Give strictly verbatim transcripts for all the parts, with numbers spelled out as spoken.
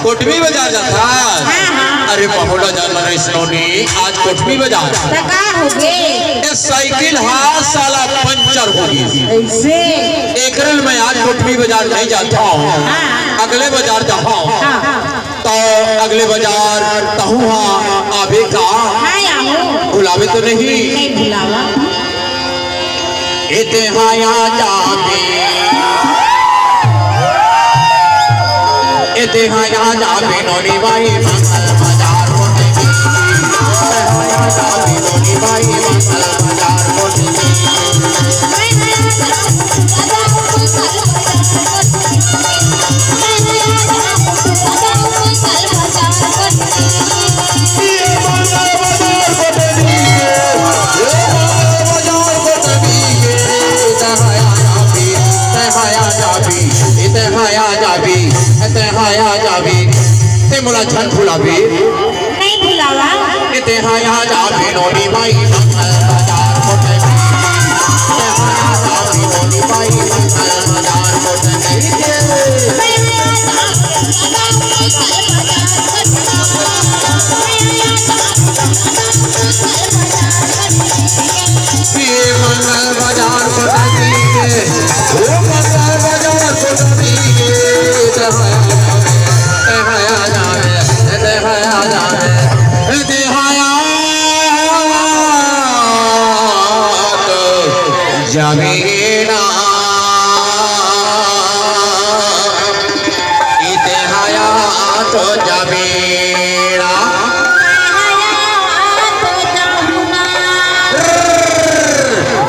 कोटमी बाजार जाथस? हाँ, हाँ। अरे, महोला जाना रहिस नोनी, आज कोटमी बाजार। त का होगे? ए साइकिल हा साला पंचर होगे। अइसे? एकरे ले मैं आज कोटमी बाजार नहीं जाथंव। हाँ। अगले बाजार जाहूँ। हाँ, हाँ। त अगले बाजार तहूँ हा आबे का? हाँ, आबो। भुलाबे तो नहीं? नहीं भुलावा। एते हाँ आ जाबे, एते हाँ आ जाबे नोनी बाई मंगल बाजार कोटमी। एते हाँ आ जाबे नोनी बाई मंगल बाजार कोटमी। ते मोला झन भुलाबे। नहीं भुलावा। ए तेहा आ जाबे नोनी बाई मंगल बाजार कोटमी। तेहा आ जाबे नोनी बाई मंगल बाजार कोटमी। ए मंगल बाजार कोटमी के, ओ मंगल बाजार कोटमी के, तेहा आ जाबे, तेहा आ जाबे, तेहा आ जाबे। देहायात जमीना। ई देहायात जमीना।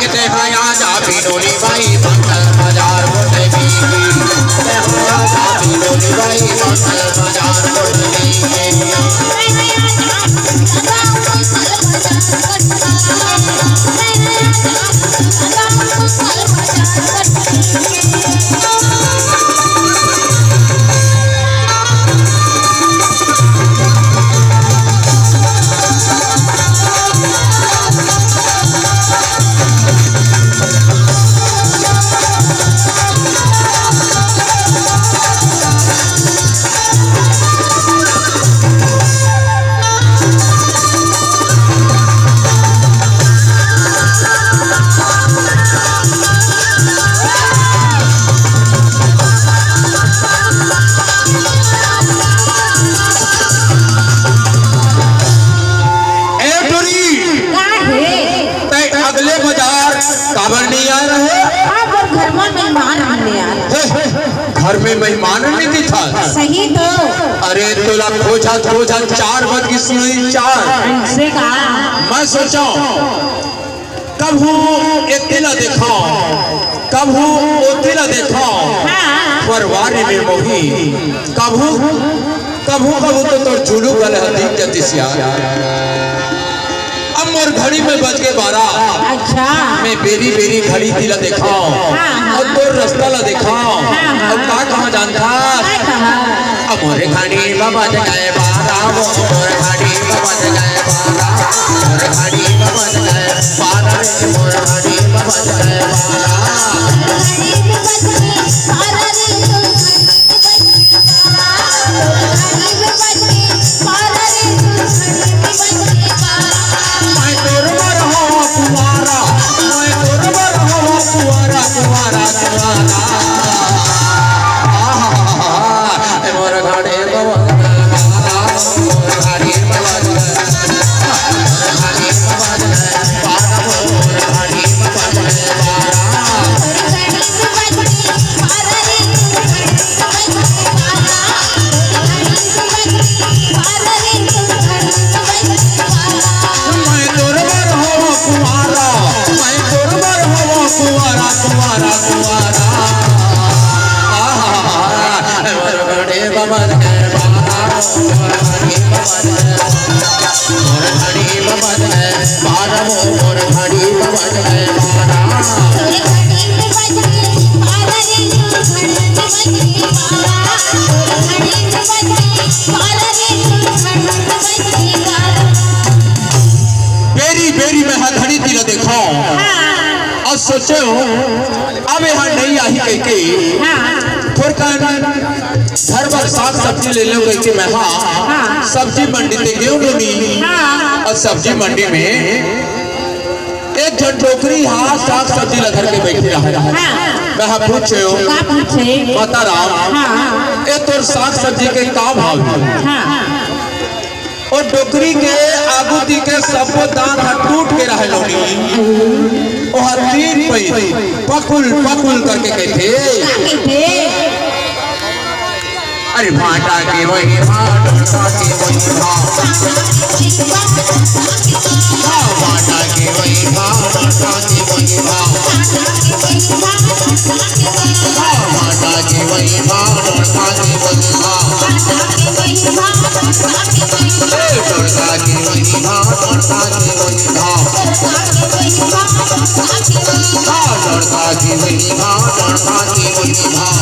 ई देहाया जाबी नोनी बाई मंगल बाजार कोटमी। ई देहाया जाबी नोनी बाई मंगल बाजार कोटमी। ए टुरी, का हे? तैं अगले बाजार काबर नहीं आए रहे? हाँ, पर घर में मेहमान आने आए। हे, घर में मेहमान नहीं दिखा। सही तो। अरे, तोला खोजत खोजत चार बज गे सुनी, चार। ऐसे का? मैं सोचा, कभू एती ला देखाओ, कभू ओती ला देखाओ। हाँ। फरवरी में मोही, कभू, कभू, कभू तो तोर जुलू वाले ह दिख जातिस यार। अब मोर घड़ी में बज गे बारह। अच्छा। मैं बेरी बेरी घड़ी ती ला देखाओ। हाँ, हाँ। अउ तोर रस्ता ला देखाओ। हाँ, हाँ। अउ का कहाँ जानथस? का कहाँ? अब मोर घड़ी में बज गे बारह, वो मोर घड़ी में बज गे बारह, मोर घड़ी में बज गे बारह रे, मोर घड़ी में बज गे बारह। मैं तोर बर हवं कुंवारा, मैं तोर बर हवं कुंवारा, कुंवारा, कुंवारा। आहा, ए मोर घड़ी में बज गे बारह, मोर घड़ी में बज गे बारह। मैं तोर बर हवं कुंवारा, मैं तोर बर हवं कुंवारा, कुंवारा, कुंवारा। आहा, बेरी बेरी मैं हा घड़ी ती ला देखाओ। हाँ। अउ सोचेंव, अब ए हा नहीं आही कहिके। हाँ। थोरकन घर बर साग सब्जी ले लेव कहिके मैं हा हाँ। सब्जी मंडी ते गेव नोनी। हाँ। अउ सब्जी मंडी में एक झन डोकरी हा साग सब्जी ला धर के बइठे रहय। हाँ। मैं हा पूछेव, का पूछे? माता राम, हाँ। ए तोर साग सब्जी के का भाव हे? हाँ। ओ डोकरी के आगू ती के सब्बो दांत ह टूट के रहय नोनी। ओह तीन पइत पकुल पकुल करके कहिथे। का कहिथे? अरे भांटा के वही भाव, डोकरा के वही भाव। हाँ, भांटा के वही भाव, डोकरा के वही भाव। हाँ, भांटा के वही भाव, डोकरा के वही भाव। ए, डोकरा के वही भाव, डोकरा के वही भाव। हाँ, डोकरा के वही भाव, डोकरा के वही भाव।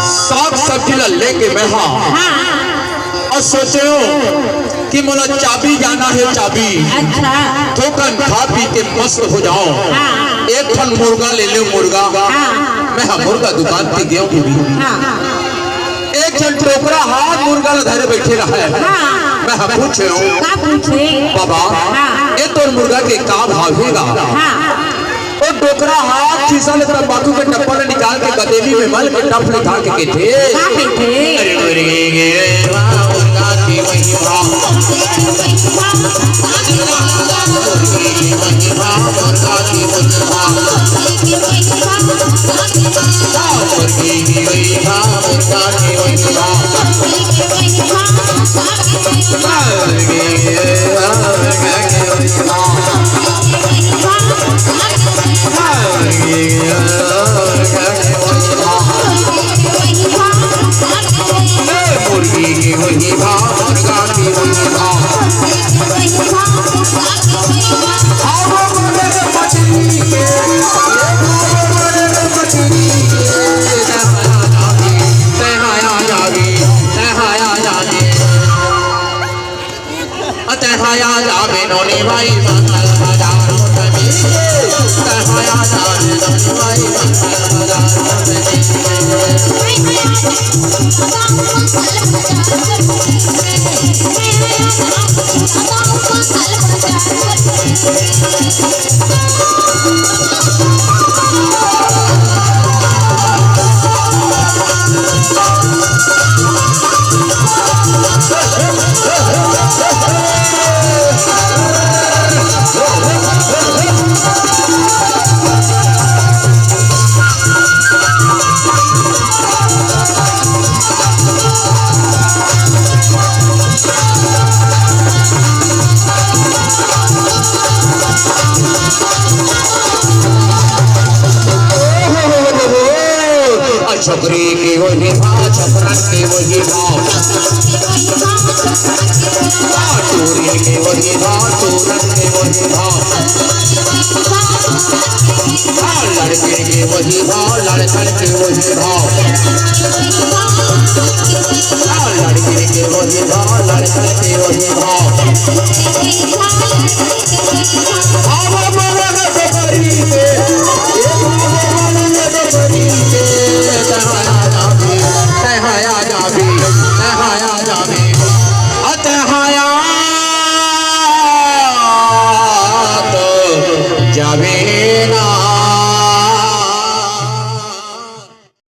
साग सब्जी ला लेके मैं हा हाँ। अउ सोचेव कि मोला चाबी जाना हे, चाबी। अच्छा। थोकन खा पी के मस्त हो जाओ। हाँ। एक ठन मुर्गा ले लेव, मुर्गा। हाँ। मैं हा मुर्गा दुकान पे गेव हूँ। हाँ। एक झन डोकरा हा मुर्गा ला धरे बइठे रहय। हाँ। मैं हा पूछेव, का पूछे? बाबा, हाँ। ए तोर मुर्गा के का भाव हे गा? हाँ। ओ डोकरा हा खीसा ले तंबाकू के डब्बा ला निकाल के गदेली में मल के टप ले खा के कहिथे। का कहिथे? अरे मुर्गी के वही भाव, मुर्गा के वही भाव। छोकरी के वही भाव, छोकरन के वही भाव। हाँ, टूरी के वही भाव, टूरन के वही भाव। हाँ, लड़के के वही भाव, लड़कन के वही भाव। हाँ, लड़के के वही भाव, लड़कन के वही भाव।